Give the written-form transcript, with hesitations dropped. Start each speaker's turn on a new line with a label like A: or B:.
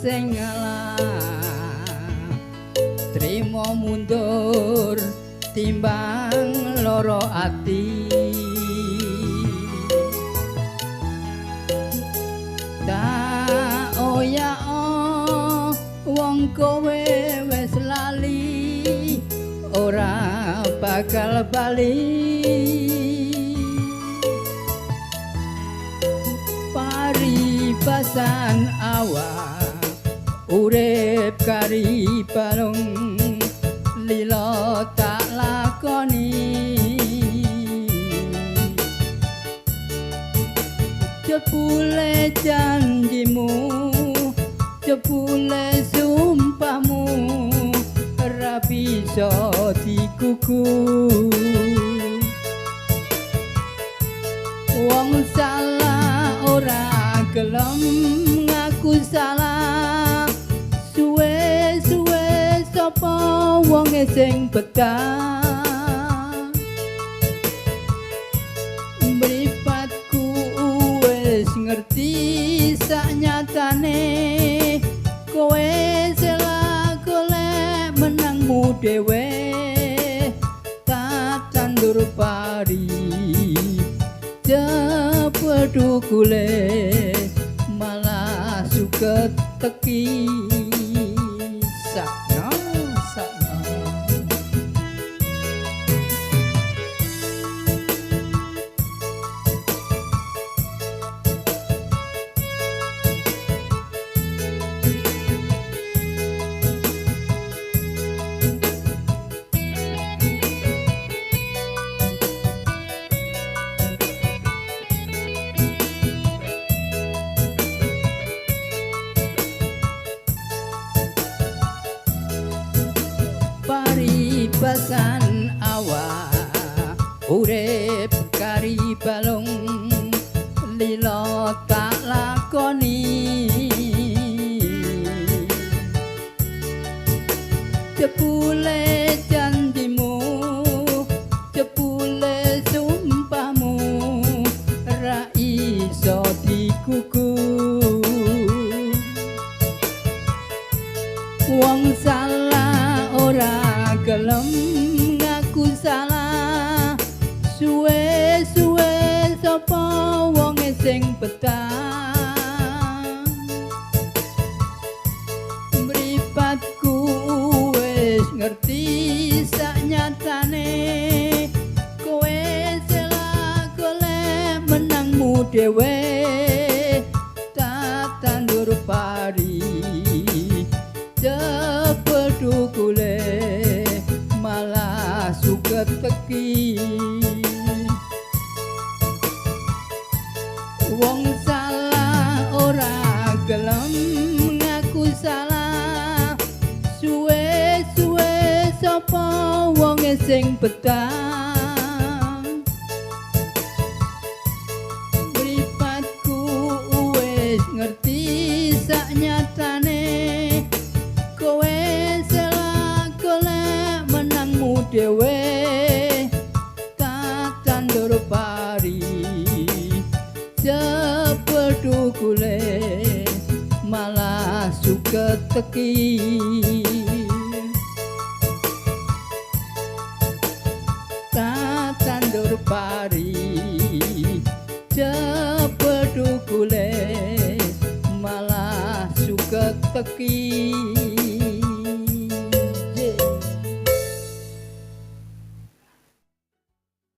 A: sing ngalah, trimo mundur timbang loro ati. Tak oya wong kowe wis lali, ora bakal bali. Paribasan awak urip kari balung, lila tak lakoni. Jebule janjimu, jebule sumpahmu, ora bisa dikuku. Wong salah ora gelem ngaku salah, suwe-suwe sapa wonge sing betah. Mripatku wis ngerti saknyatane, kowe salah golek menangmu dhewe. Tak tandur pari jebul dukule, malah suket teki. Sakno sakno. Paribasan awak urip kari balung, lila tak lakoni. Jebule janjimu, jebule sumpahmu, ra iso dikuku. Wong salah ora gelem ngaku salah, suwe-suwe sapa wonge sing betah. Mripatku wis ngerti saknyatane, kowe salah golek menangmu dhewe. Tak tandur pari jebul dukule, malah suket teki. Wong salah ora gelem ngaku salah, suwe-suwe sapa wonge sing betah. Mripatku wis ngerti saknyatane, kowe salah golek menangmu dhewe. Tak tandur pari jebul dukule, malah suket teki. Tak tandur pari jebul dukule, malah suket teki.